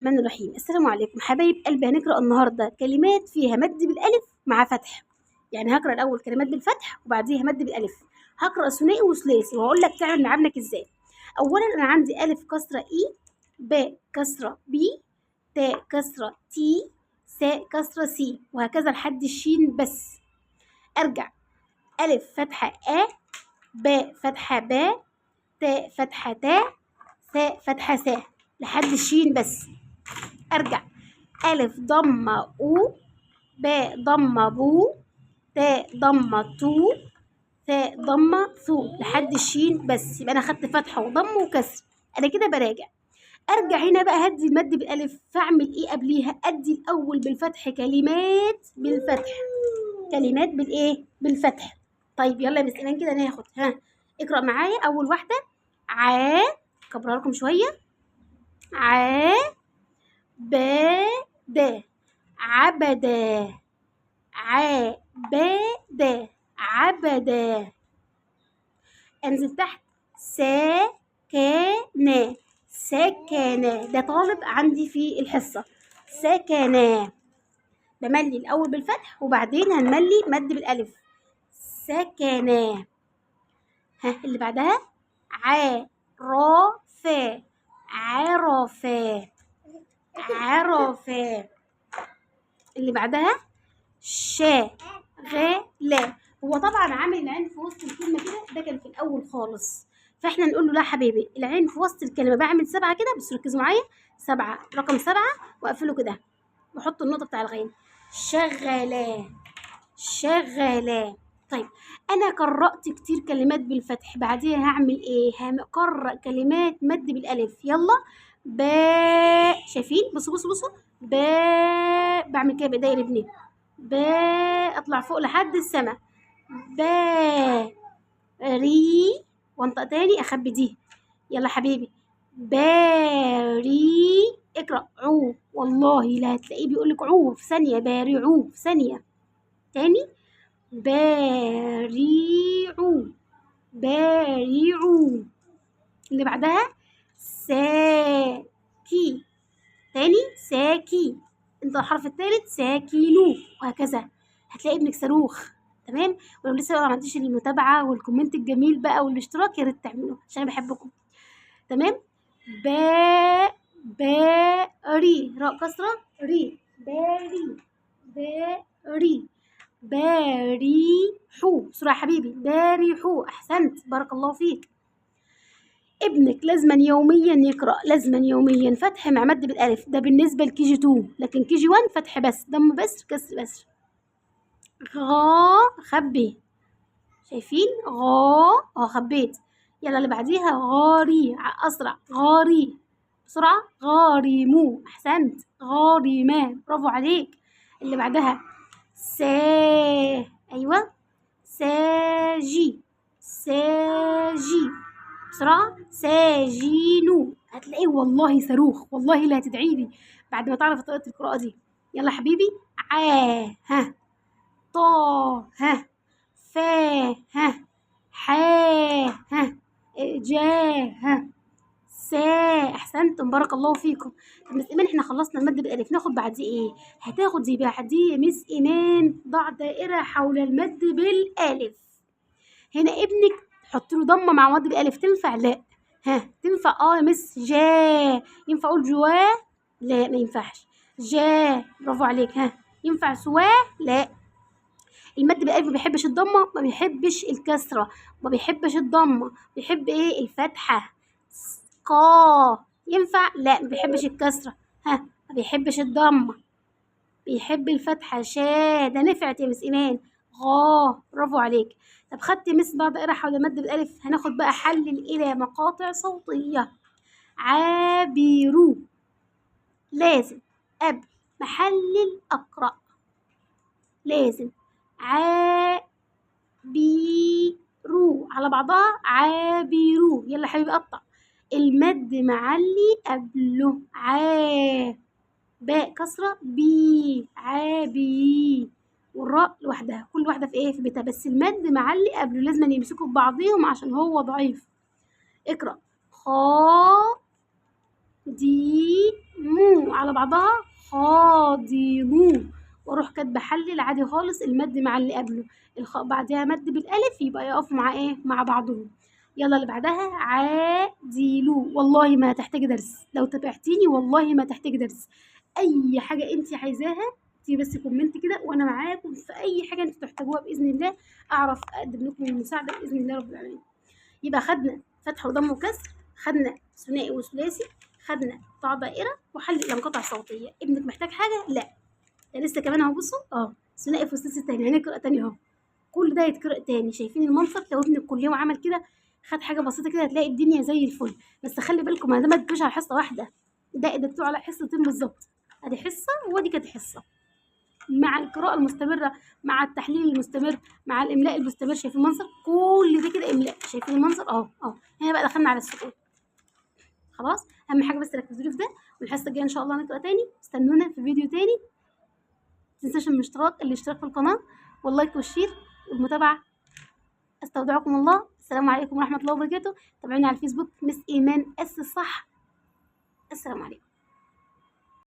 الرحمن الرحيم. السلام عليكم حبايب قلبي. هنقرا النهارده كلمات فيها مد بالالف مع فتح، يعني هقرا الاول كلمات بالفتح وبعديها مد بالالف. هقرا ثنائي وثلاثي وهقول لك تعمل مع ابنك ازاي. اولا انا عندي الف كسره اي، باء كسره بي، تاء كسره تي، ساء كسره سي، وهكذا لحد الشين بس. ارجع الف فتحه ا، باء فتحه باء، تاء فتحه تاء، ثاء فتحه ساء، لحد الشين بس. ارجع الف ضمه او، باء ضمه بو، تاء ضمه تو، ثاء ضمه ثو، لحد الشين بس. يبقى انا خدت فتحه وضم وكسر. انا كده براجع. ارجع هنا بقى هدي المد بالالف، فاعمل ايه قبليها؟ ادي الاول بالفتح كلمات بالفتح، كلمات بالايه؟ بالفتح. طيب يلا يا مس ايمان كده ناخد، ها اقرا معايا. اول واحدة ع، كبرها لكم شوية، ع ب د، عبدا، ع ب د، عبدا. انزل تحت سكنا، سكنا، ده طالب عندي في الحصة. سكنا، بملي الأول بالفتح وبعدين هنملي مد بالألف. سكنا. ها اللي بعدها ع را فا، عرفا، عرفا. اللي بعدها ش غ لا. هو طبعا عامل العين في وسط الكلمة كده، ده كان في الاول خالص، فاحنا نقول له لا حبيبي العين في وسط الكلمة. بعمل 7 كده بس، ركزوا معايا، 7، رقم 7 واقفله كده واحط النقطة بتاع الغين. شغلا، شغلا. طيب انا قرأت كتير كلمات بالفتح، بعديها هعمل ايه؟ هقرأ كلمات مد بالالف. يلا باء، شايفين؟ بصوا بصوا بصوا، باء، بعمل كده بايديا لابني، باء، اطلع فوق لحد السما، باء ري، وانطق تاني اخبي دي. يلا حبيبي باري، اقرأ عو، والله لا هتلاقيه بيقولك عو في ثانية، بارعو في ثانية. تاني باريعو، باريعو. اللي بعدها ساكي، تاني ساكي، انت الحرف الثالث ساكينو، وهكذا. هتلاقي ابنك صاروخ. تمام؟ ولو لسه ما عملتيش المتابعة وال comment الجميل بقى والاشتراك يا ريت تعملوه عشان انا بحبكم. تمام؟ با باري، راء كسره ري، باري، باري، باريحو. بسرعة يا حبيبي، باريحو. احسنت، بارك الله فيك. ابنك لازما يوميا يقرأ، لازما يوميا فتح مع مد بالالف، ده بالنسبة لكي جي 2، لكن كي جي 1 فتح بس، ضم بس، كسر بس. غا، خبي، شايفين؟ غا، اه خبيت. يلا اللي بعديها غاري، اسرع، غاري، بسرعة، غارمو. احسنت، غارما، برافو عليك. اللي بعدها سا، ايوه ساجي، ساجي، بسرعة، ساجينو. هتلاقيه والله صاروخ، والله لا هتدعي لي بعد ما تعرف طريقة القراءة دي. يلا حبيبي ع، ها طا، ها فا، ها حا، ها جا، ها سا. احسنتم، بارك الله فيكم. طب مس ايمان احنا خلصنا المد بالالف، ناخد بعديه ايه؟ هتاخدي بعديه مس ايمان ضع دائرة حول المد بالالف. هنا ابنك حط له ضمه مع مد بالالف، تنفع؟ لا. ها تنفع؟ اه يا مس جا. ينفع اقول جوا؟ لا ما ينفعش. جا، برافو عليك. ها ينفع سوا؟ لا. المد بالالف ما بيحبش الضمة، ما بيحبش الكسرة، ما بيحبش الضمة، بيحب ايه؟ الفتحة. قا ينفع؟ لا ما بيحبش الكسرة، ها ما بيحبش الضمة، بيحب الفتحة. شا، ده نفعت يا مس ايمان. غا، برافو عليك. طب خدت مس بعد دائرة حول المد بالالف، هناخد بقى حل الى مقاطع صوتية. عابرو، لازم قبل محلل اقرا، لازم عابرو على بعضها، عابرو. يلا حبيبي قطع المد معلي قبله، ع باء كسره بي، عابي، والراء لوحدها، كل واحدة في ايه؟ في بيتها، بس المد معلي قبله، لازم يمسكوا في بعضيهم عشان هو ضعيف. اقرا خا دي مو على على بعضها خاضنوا، واروح كاتبه حلل عادي خالص، المد مع اللي قبله، الخاء بعدها مد بالالف، يبقى يقفوا مع ايه؟ مع بعضهم. يلا اللي بعدها عادلوا. والله ما هتحتاجي درس لو تابعتيني، والله ما تحتاجي درس. اي حاجة انت عايزاها اكتبي بس comment كده، وانا معاكم في اي حاجة انتوا تحتاجوها باذن الله، اعرف اقدم لكم المساعدة باذن الله رب العالمين. يبقى خدنا فتح وضم وكسر، خدنا ثنائي وثلاثي، خدنا قطع دائرة وحل الانقطاع صوتية. ابنك محتاج حاجة؟ لا، ده لسه كمان اهو. بصوا ثنائي وثلاثي تاني، هنقرا تاني اهو، كل ده يتقرا تاني. شايفين المنظر؟ لو ابنك كل يوم عمل كده، خد حاجة بسيطة كده، هتلاقي الدنيا زي الفل. بس خلي بالكم، ما ده ما تجوش على حصة واحدة، ده اديتوه على حصتين بالظبط، ادي حصة ودي كانت حصة، مع القراءة المستمرة، مع التحليل المستمر، مع الاملاء المستمر. شايفين المنظر؟ كل ده كده املاء. شايفين المنظر؟ اهو اهو. هنا بقى دخلنا على السكون. خلاص، اهم حاجة بس ركزوا لي في ده، والحصه الجاية ان شاء الله نقرا تاني. استنونا في فيديو تاني. متنساش الاشتراك في القناة وال like وال share والمتابعة. استودعكم الله، السلام عليكم ورحمة الله وبركاته. تابعوني على الفيسبوك Miss ايمان اس الصح. السلام عليكم.